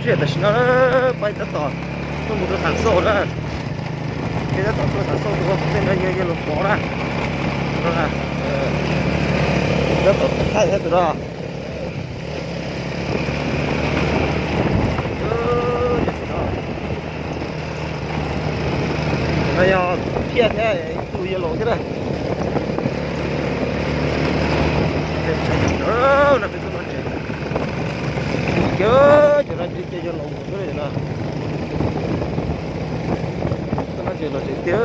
Tam sim no peb tab tom tuaj mus rau Xam Xauj na. Peb tab tom tuaj Xam Xauj tus ua tej no yog yawg Laus Pov na. Tab tom thaij thiab tus no. No yog Phiaj thiab tus yawg Laus thiab na. No peb tuaj noj tsev. Cov no ces yawg Laus mus xwb no. Tuaj noj tsev los tsev tiag.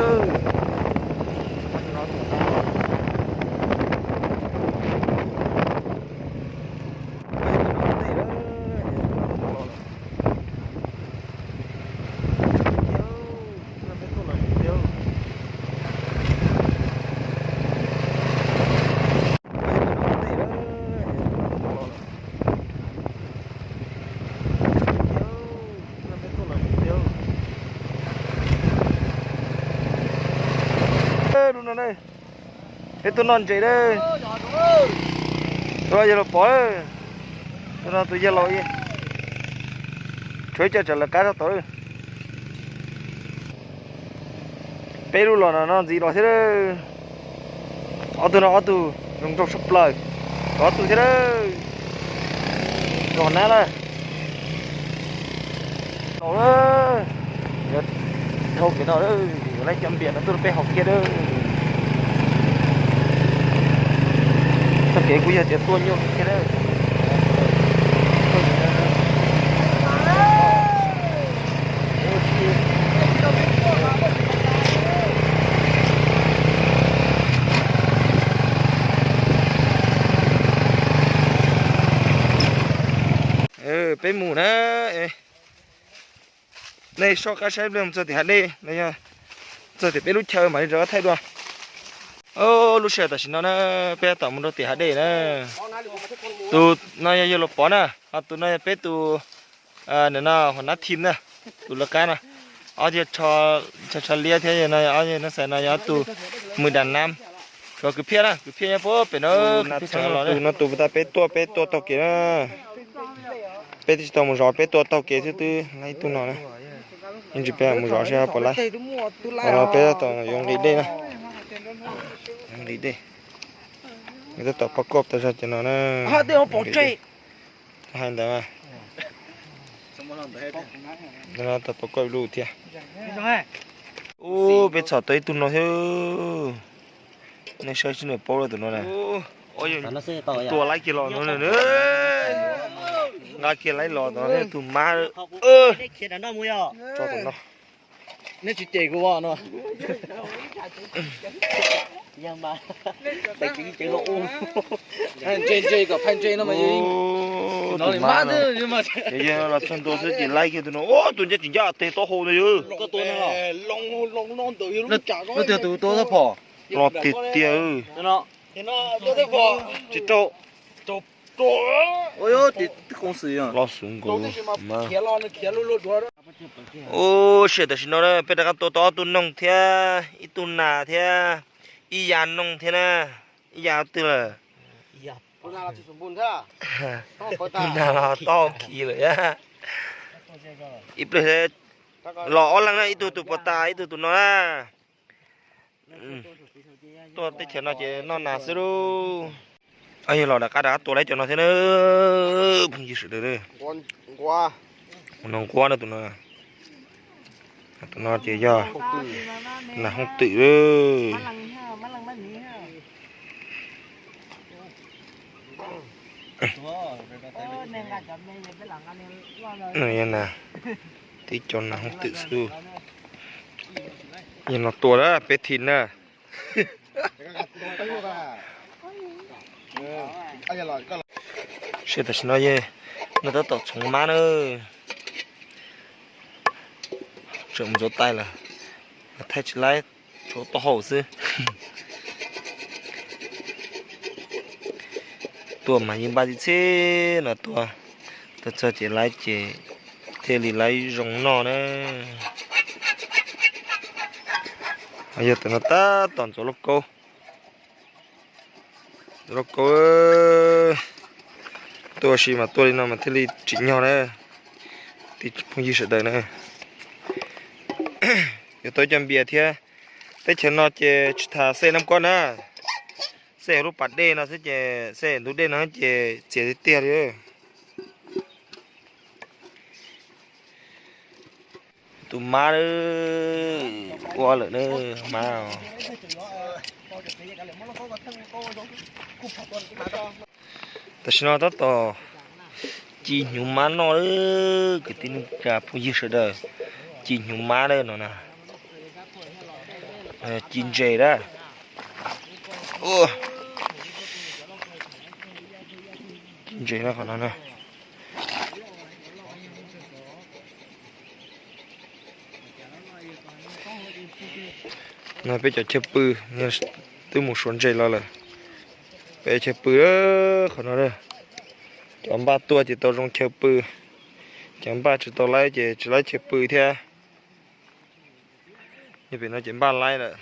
Lub no ne, peb tuaj noj ntses na. Tus no yawg Laus Pov, tus no tus yawg Laus, tshuav ib co tsam lawv qab sab tod. Peb lub los no noj ntxiv los thiab. Ob tug no ob tug zoo nraug tshaj plaws, ob tug thiab. Zoo nab lawm. Los, dhau kev no, yuav laib cov npias no tuaj rau peb haus kiag na. Txoj kev kuj yog tias tuaj nyuaj kiag na. Peb mus na, nej soj qab saib pliag mus txog tim hav dej no, yog txog tim peb lub chaw mam li rov qab thaij dua. Lub sij hawm tam sim no na, peb tab tom mus rau tim hav dej na. Tus no yog yawg Laus Pov na, ho tus no yog peb tus, nim no hua nab thim na, tus lawv qab no. Ob yog tsho liab thiab, no yog ob yog nab xais, no yog ob tug mws das nab. Tshuav kwv Phiaj na, kwv Phiaj nyob puag pem no, kwv Phiaj tseem los na. Tus no tus puag ta peb tuaj, peb tuaj taug kev na. Peb twb tsis tau mus zov, peb tuaj taug kev xwb twb laib ib tug no na. Yeej tsis peb mus zov seb puas laib. Qhov no peb tab tom yuav nqis dej na. Nqis dej. Tab tom pov koj tas zog cov no na. Hais ntawd mas. Tab tom pov koj lub thiab. Ub, peb txhom tau ib tug no thiab. Nej saib seb nws paub lawm tus no na. Tua laib kiag los no na. Nqa kiag laib los no thiab tus mab. Tso tus no. Neb tsis cem kuv no. Tus mab no, yog los txog ntua xwb ces laib kiag tus no. Tus ncaj tsis ncaj teg taub hau no yog. Lub twg tus tua tau phom. Los tiag tiag. Tsis rau. Los xwb nkaus. Ub, sij hawm tam sim no peb rov qab tua tau ob tug noog thiab ib tug nas thiab ib yav noog thiab na. Ib yav twg lawm? Tus nas los tau khi lawm. Ib pliag los ob leeg na, ib tug tus puas tas ib tug tus no na. Tuaj teb chaws no ces noj nas xwb lauj. Yog los rov qab rov qab tua laib cov no thiab na. Phooj ywg sawv daws, no nquab na tus no. Tus no ces yog nas hooj twm. Yog nas, tib co nas hooj twm xwb. Yog no tua peb thim na. Sij hawm tam sim no yog no tab tom txhoov mab na. Tseem mus ntxuav tais lawm, thaij tsis laib, tshuav taub hau xwb. Tuaj mas yeej npaj txhij txhij no tuaj, tuaj txog ces laib ces thiaj li laib zoo noj na. Yog tus no tab tom ntxuav lauj kaub. Ntxuav lauj kaub, tuaj ua si mas tuaj li no mas thiaj li tsim nyog na. Kwv tij phooj ywg sawv daws na, yuav tau cov npias thiab. Teb chaws no ces tsis tas xej nab kob na, xej lub pas dej no xwb ces xej ntug dej no ces txias tiag tiag li. Tus mab ua lawm na, mab. Tam sim no tab tom ci hnyuv mab noj lawm kwv tij neej tsa phooj ywg sawv daws. Ci hnyuv mab na no na. Ci ntses na. Ci ntses na qhov no na. No peb cov chaw pw, twb mus suav ntses los lawm. Peb chaw pw qhov no, cov npaj tuaj ces tau zoo chaw pw. Cov npaj tsis tau laib ces tsis laib chaw pw thiab. Yog pem no ces npaj laib lawm.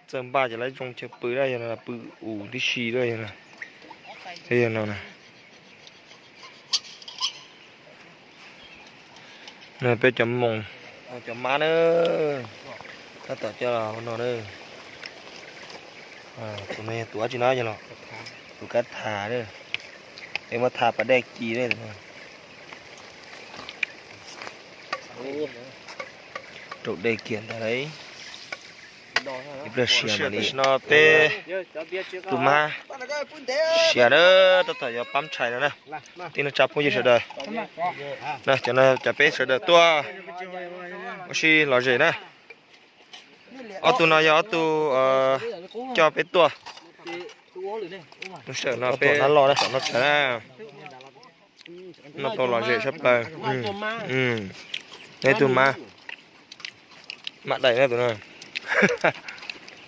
Txawj npaj ces laib zoo chaw pw, yog no pw ub tib si, yog no. Peb cov moos, cov mab na, tab tom coj los no na. Tus no yog tus dab tsi no, yog los tus kab tha na. Peb muab tha pas dej ci na. Raus dej kiag ntag lauj. Ib pliag sia mam li. Tam sim no peb tus mab sia na, tab tom yuav pab tshais no na. Tij neej tsa phooj ywg sawv daws, cov peb sawv daws tuaj ua si lom zem na. Ob tug no yog ob tug coj peb tuaj. Lub sij hawm no peb noj tshais na. Noj tau lom zem sab plaws. Neb tug mab, mab daim na tus no.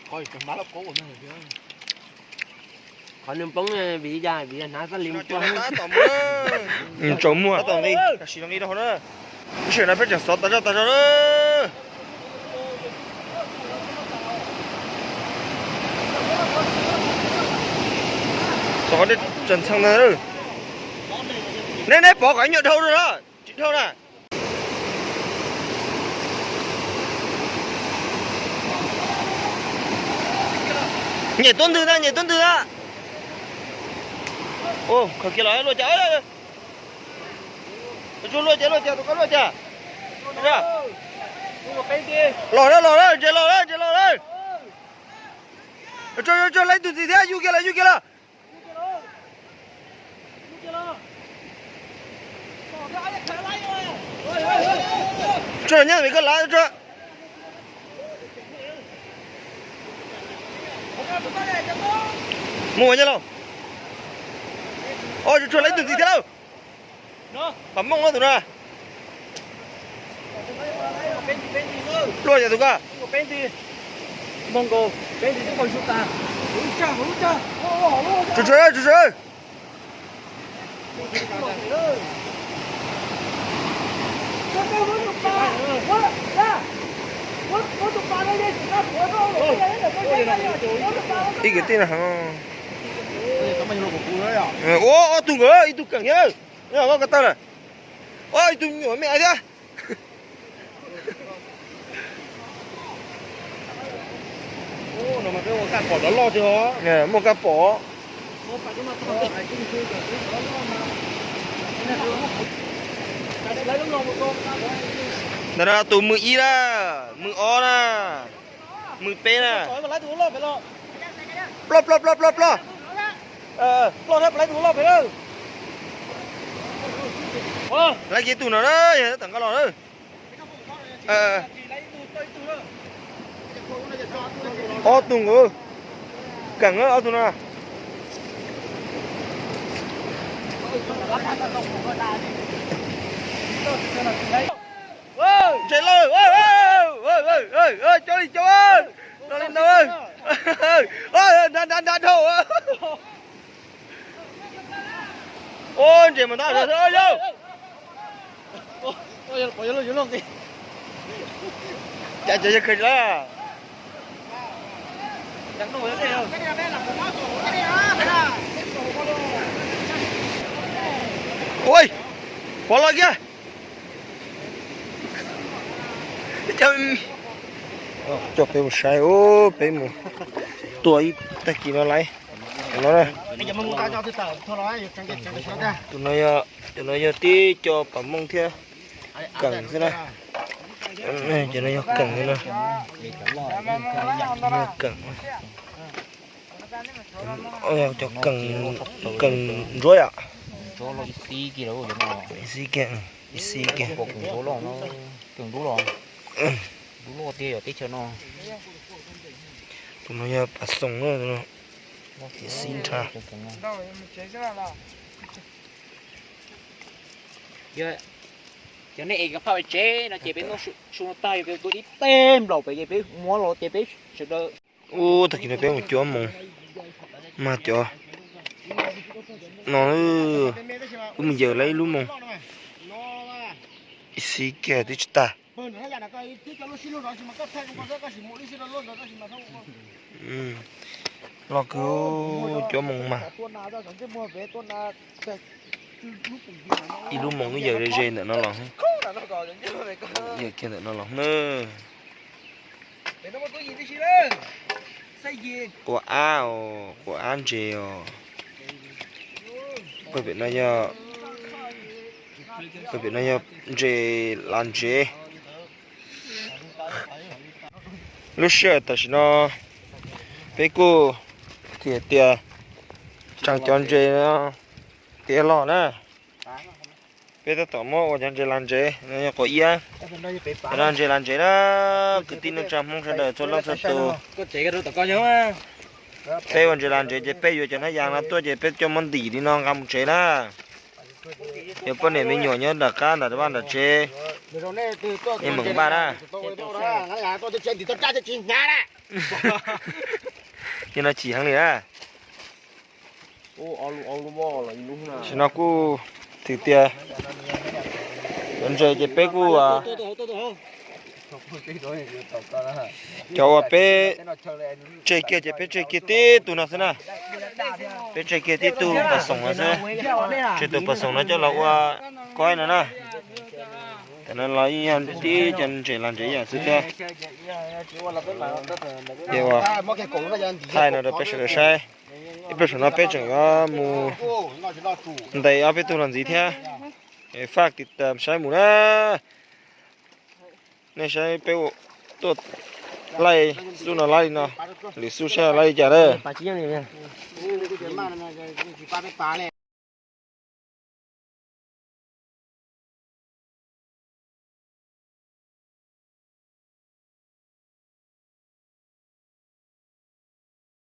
Qhov nws poob vim li cas? Vim hnav xab lis mus tso. Tsaus muag. Lub sij hawm no peb tseem xov tas zoj tas zog na. Xov qhov dej tseem txheej ntag. Neb, neb pov kom ib nyuag dhau rau na, tsis dhau na. Nyem tuab ntwg na, nyem tuab ntwg na. Khaws kiag los luaj cas. Tsuag luaj cas, luaj cas, tus koj luaj cas. Los na, los na, ntses los na, ntses los na. Tsuag, tsuag, tsuag, laib tus ntxiv thiab, yug kiag los, yug kiag los. Tsuag, nyob vim koj lav tsuag. Mus ua nyob lauj. Os, tsuag, tsuag, laib tus ntxiv thiab lauj. Pam mooj no tus no. Luaj yog tus ko. Tsuag, tsuag, tsuag, tsuag. Ib kwv tij no. Ua ob tug nkawd, ib tug keem thiab. Koj ko taw lawm. Ua ib tug nyuam me aiv thiab. Muaj kab pom. Ntawm no tus mws ib na, mws ob na, mws peb na. Ploj, ploj, ploj, ploj, ploj. Laib kiag tus no na, yog tab tom nqa los na. Ob tug nkaus, keem ob tug no. Ntses lauj, cov li cov, no li no, nrad nrad nrad dhau. Ua ntses mas ntab yau. Cas cov yawg khaws lawm. Ua, pov los kiag. Coj peb mus saib, peb mus tua ib tag kis no lawm. No, tus no yog tib co pas mooj thiab keem xwb na. Cov no yog keem xwb na. Keem, cov keem, keem ntsuab yom. Ib xib kiag, ib xib kiag. Tus no yog pas xoom na, ib xib nrha. Cov nej es phaj pem tsev no ces peb muab su no tag, peb tua ib teg nplaum pem ces peb muab los ces peb sawv daws. Ub, tag kis no peb mus cuab moos mas cov no, wb mus yawm lawv ib lub moos, ib xib kiag twb tsis tag. Los kwv, cuab moos mas ib lub moos wb yawm ze ze ntawm no los, yawm kiag ntawm no los na. Quav ab os, quav ab ntses os. Pawg pem no yog, pawg pem no yog ntses las ntsev. Lub sij hawm tam sim no peb kuj hais tias tseem cov ntses no tiav los na. Peb tab tom muab ua cov ntses las ntsev no yog quav iab. Cov no ntses las ntsev na, kwv tij neej tsa Hmoob sawv daws txhua leej txhua tus. Peb ua ntses las ntsev ces peb yuav cov hnab yas no tuaj ces peb coj muab ntim li no nqa mus tsev na. Yog poj niam me nyuam nyob nram qab nram vaj nram tsev, nej meem npaj na. Ces no chim heev li na. Tam sim no kuj hais tias cov ntses ces peb kuj, cov uas peb tseg kiag ces peb tseg kiag tib tug no xwb na. Peb tseg kiag tib tug pas xoom no xwb, tseg tus pas xoom no coj los ua koib no na. Tam no los yeej yog tib cov ntses las ntsev yam xwb thiab. Ces ua thaij no rau peb sawv daws saib. Ib pliag saum no peb tseem yuav mus ntes ob peb tug los ntxiv thiab. Faj tiv tas saib mus na. Nej saib peb tuaj laij xub no laij li no, lwm xub saib laij li cas na.